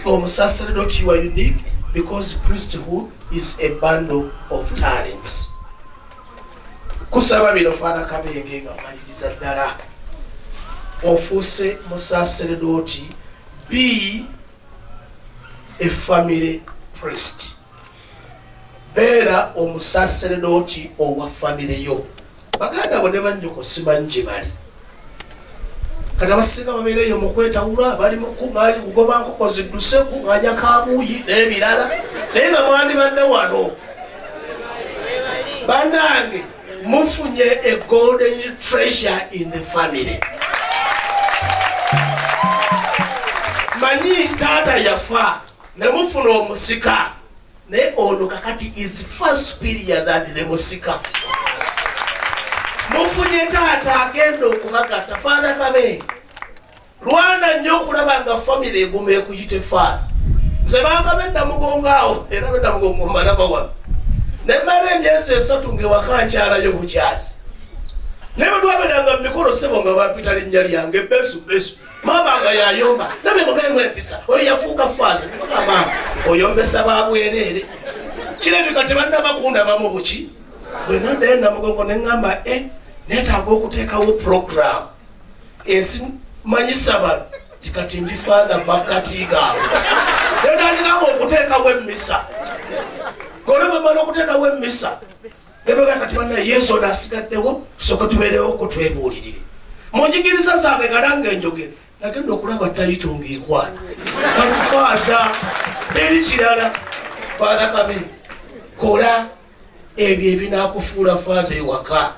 Omusaseredooti, you are unique because priesthood is a bundle of talents. Kusaba bino Father Kabenge nga mmaliriza ddala. Ofuuse musaseredooti, be a family priest. Beera omusaseredooti owa famire yo. Baganda bo ne bannyoko simanyi gye bali. Kati abasinga babeereyo mu kwetawula, bali mu kuŋŋaanya kugoba nkoko zidduse, kuŋŋaanya kabuuyi n'ebirala, naye nga mwandibadde wano. Bannange, mufunye a golden treasure in the family. Manyi taata yafa ne mufuna omusika, naye ono kakati is far superior than the musika. Mufunye taata agenda okubagatta. Father Kabenge, lwana nnyo okulaba nga famire eguma ekuyite father. Nze banga bennamugongo awo, era bennamugongo mbalaba wano. Nemala emyezi 3 ng'ewaka nkyalayo bukyazi, naye bwe twabeeranga mu mikolo ssebo nga bampita linnya lyange, besu besu. Maama nga yayomba nabe mubeemu empisa, oyo yafuuka father. Maama oyombesa babwereere, kirabika tebannabakundabamu buki. Bwe naddayo Namugongo ne ŋŋamba, e neetaaga okuteekawo program esimanyisa bano ti kati ndi father makati gaabwe. Netandikanga okuteekawo emmisa. Kole bwe mala okuteekawo emmisa, nebega kati banna Yesu ono asigaddewo, tusooke tubeerewo ko twebuulirire mu njigiriza zange nga nange enjogere. Nagenda okulaba title ng'ekwata kati father teri kirala. Father Kabe, kola ebyo ebinaakufuula father ewaka.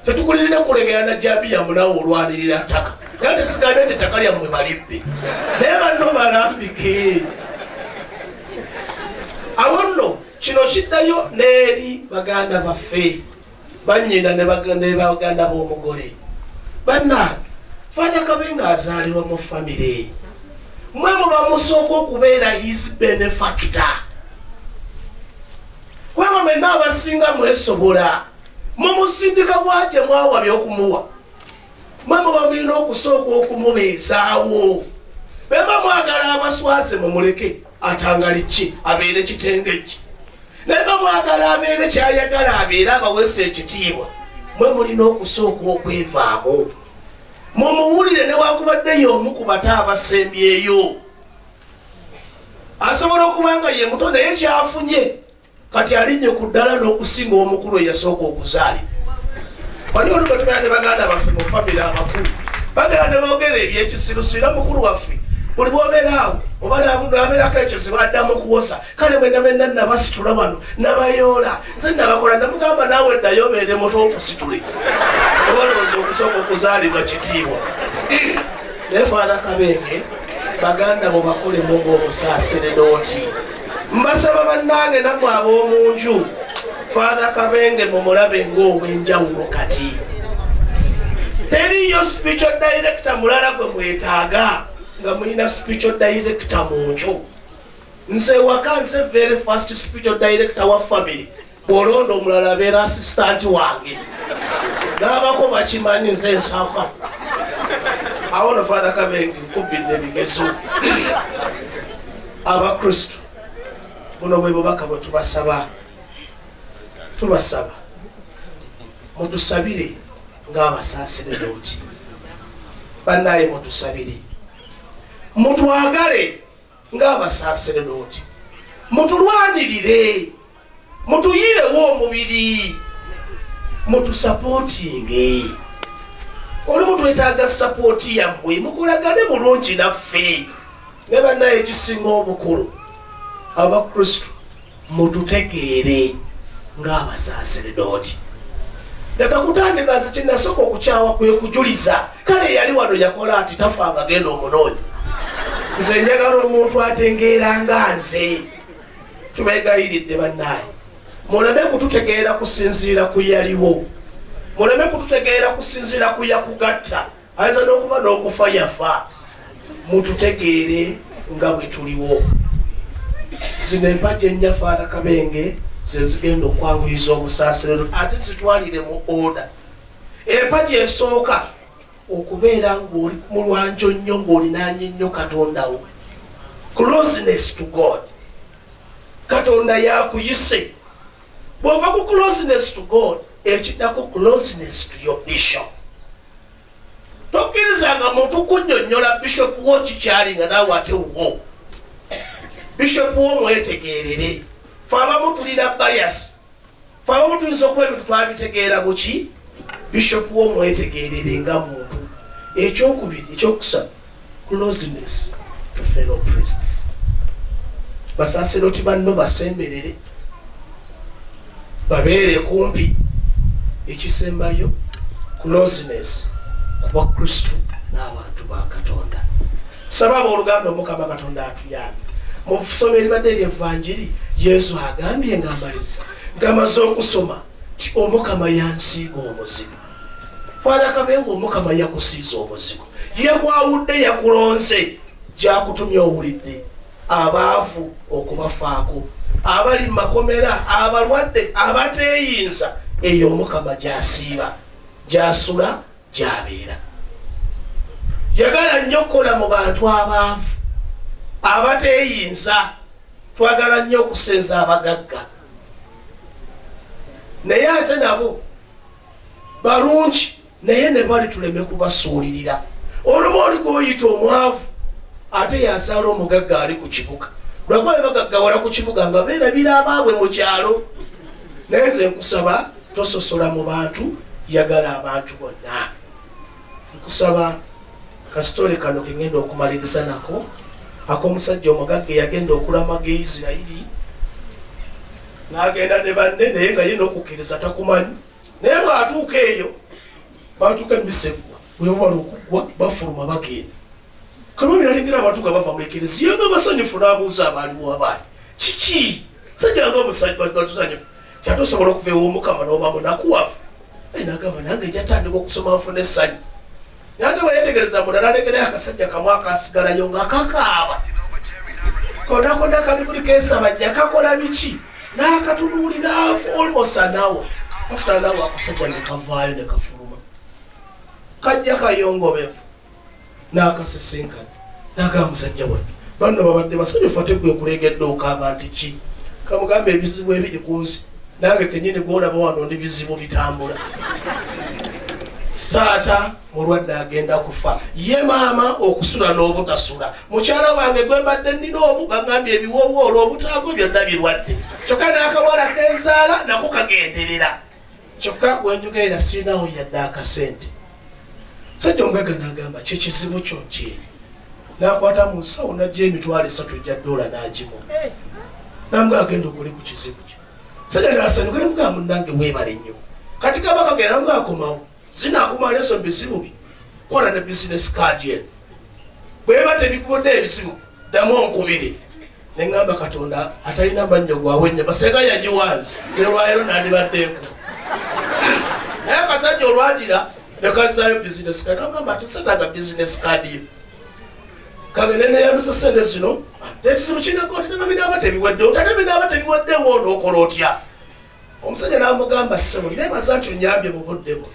Tetukulirira kulegera na jambiya munawe olwanirira ttaka, naye tesigambye nti ettaka lyammwe balibbe, naye banno balambike. Awo nno kino kiddayo n'eri baganda baffe, bannyina ne baganda b'omugole. Bannange, Father Kabenge azaalirwa mu famire mwe muba musooka okubeera his benefactor, kubanga mwenna abasinga mwesobola mumusindika bwagye mwawabye okumuwa. Mwe muba mulina okusooka okumubeezaawo. Bemba mwagala abaswaze, mumuleke atangali ki abeere kitenge ki, naye ba mwagala abeere kyayagala abeere abaweesa ekitiibwa. Mwe mulina okusooka okwevaamu, mumuwulire newakubadde y'omu ku bato abasembyeyo. Asobola okuba nga ye muto, naye kyafunye kati alinnye ku ddala n'okusinga omukulu eyasooka okuzaalibwa. Waliwo oluba tubeera ne baganda baffe mu famire abakulu, bagenda ne boogera ebyekisirusiru. Era mukulu waffe buli bwobeera awo oba nabeerako ekizibu, addamu kuwosa, "Kale mwena benna nabasitula wano, nabayoola, nze nabakola." Namugamba, "Naawe ddayo obeere muto okusitule." Oba olowooza okusooka okuzaalibwa kitiibwa? Naye Father Kabenge, baganda bo bakolemu ng'omusaaseredooti. Mbasaba bannange, nammwe ab'omunju, Father Kabenge mumulabe ng'ow'enjawulo. Kati teriyo spiritual director mulala gwe mwetaaga nga mulina spiritual director mu nju. Nze waka nze very first spiritual director wa family. Bw'olonda omulala abeera assistant wange, n'abako bakimanyi nze nsaka awo. No Father Kabenge, nkubbidde ebigezo. Abakristu, buno bwe bubaka bwe tubasaba. Tubasaba mutusabire ng'abasaaseredooti bannaye, mutusabire, mutwagale ng'abasaaseredooti, mutulwanirire, mutuyirewo omubiri, mutusupportinge. Olumu twetaaga support yammwe, mukolagane bulungi naffe. Ne bannaye, ekisinga obukulu, Abakristu, mututegeere ng'abasaaseredooti. Leka kutandika nze kinasooka okukyawa kwe kujuliza. Kale yali wano yakola ati tafa nga genda omunoonya. Nze njagala omuntu atengeera nga nze. Tubeegayiridde bannaaye, muleme kututegeera kusinziira ku yaliwo, muleme kututegeera kusinziira ku yakugatta. Ayinza n'okuba n'okufa yafa. Mututegeere nga bwe tuliwo. Zino empagi ennya, Father Kabenge, zezigenda okwanguyiza obusaasirero, ate zitwalire mu order. Empagi esooka, okubeera ng'oli mulwanjo nnyo, ng'olinaanye nnyo Katonda wo, closeness to God. Katonda yakuyise. Bw'ova ku closeness to God, ekiddako closeness to your bishop. Tokkirizanga muntu kunnyonnyola bishop wo kikyali nga naawe ate wo bishop wo mwetegeerere. Fe abamu tulina bias, fe abamu tuyinza okuba ebintu twabitegeera buki. Bishop wo mwetegeerere nga muntu. Ekyokubiri, ekyokusatu, closeness to fellow priests. Basaseroti banno basemberere, babeere kumpi. Ekisembayo, closeness ku Bakristu n'abantu ba Katonda. Saba abooluganda, Omukama Katonda atuyambe. Mu ssomo eribadde eryevanjiri, Yesu agambye ng'amaliriza ng'amaze okusoma ti, "Omukama yansiiga omuzigo." Father Kabenge, Omukama yakusiiza omuzigo, yakwawudde, yakulonze, gyakutumya owulidde: abaavu okubafaako, abali mu makomera, abalwadde, abateeyinza. Eyo Omukama gyasiiba, gyasula, gyabeera. Yagala nnyo okukola mu bantu abaavu, abateeyinza. Twagala nnyo okusenza abagagga, naye ate nabo balungi, naye ne bali tuleme kubasuulirira. Olumu oli gwoyita omwavu ate yazaala omugagga ali ku kibuga, lwakuba bebagaggawala ku kibuga nga beerabira abaabwe mu kyalo. Naye nze nkusaba, tososola mu bantu, yagala abantu bonna. Nkusaba kasitole kano kengenda okumaliriza nako, ak'omusajja omugagga eyagenda okulamaga e Isirayiri, n'agenda ne banne, naye nga ye n'okukkiriza takumanyi. Naye bw'atuuka eyo, batuuka emiseggwa, bwe bamala okuggwa bafuluma bagenda. Kalwami nalengera abantu nga bava mu ekereziya nga basanyufu, n'abuuza abaaliwo abaali, "Kiki sajja nga omusajja batusanyufu? Kyatosobola okuva ew'Omukama n'oba munakuwavu?" Nagamba, "Nange njatandika okusoma nfuna essanyu." Naye ate bweyetegereza munda, nalengerayo akasajja kamu akasigalayo nga kakaaba konna konna, kali buli kesabajja, kakola biki, n'akatunuulira almost an hour. After an hour, akasajja ne kavaayo ne kafuluma, kajja kayongobevu, n'akasisinkana, n'agamba, "Musajja wange, banno babadde basanyufu, ate gwe nkulegedde okaaba nti ki?" Kamugamba, "Ebizibu ebiri ku nsi." Nange kenyini gwolaba wano ndi bizibu bitambula. Taata mulwadde agenda kufa, ye maama okusula n'obutasula. Mukyala wange gwe mbadde nnina omu bagambye ebiwoowo olw'obutaago byonna birwadde, kyokka n'akawala kenzaala nako kagenderera, kyokka wenjogerera sirinawo yadde akasente. Sajja omugagga n'agamba, kyekizibu kyo ki? N'akwata mu nsawo n'ajja 30,000 egya dola n'agimu, namugamba agenda okole ku kizibu kye. Sajja n'asanyuka ne mugamba, munnange weebale nnyo. Kati kaba kagenda, namugamba akomawo zinaakumala eso bizibu bye, kola ne business card eno, bweba tebikubudde ebizibu ddamu onkubire. Neŋŋamba Katonda atalina mannyo gwawe ennyama senga yagiwanze nerwaliro nandibadde enku. Naye akasajja olwagira nekazaayo business card, agamba ati setaaga business card yo, kagende neyambisa sente zino. Ekizibu kinako nti neba binaaba tebiweddewo, tate binaaba tebiweddewo onookola otya? Omusajja n'amugamba, ssebo, nebaza nti onyambye mu budde bwo,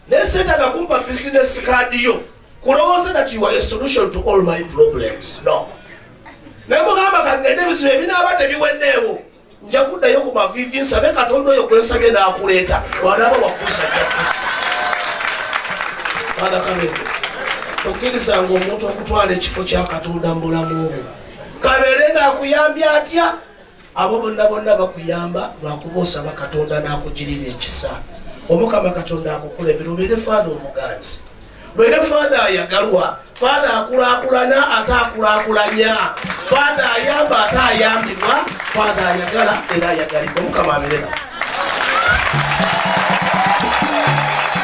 naye seetaaga kumpa business card yo kulowooza that you are a solution to all my problems, no. Naye mugamba kagende, ebizibu ebinaaba tebiweddeewo nja kuddayo ku maviivi nsabe Katonda oyo gwensabye n'akuleeta, wanaaba wakusa jjakusa. Father Kabenge, tokkirizanga omuntu okutwala ekifo kya Katonda mu bulamu bwo, kabeere ng'akuyambye atya. Abo bonna bonna bakuyamba lwakuba osaba Katonda n'akugirira ekisa. Omukama Katonda akukulembera, obeere father omuganzi, beere father ayagalwa, father akulaakulana ate akulaakulanya, father ayamba ate ayambibwa, father ayagala era ayagalibwa. Omukama abeere nawe.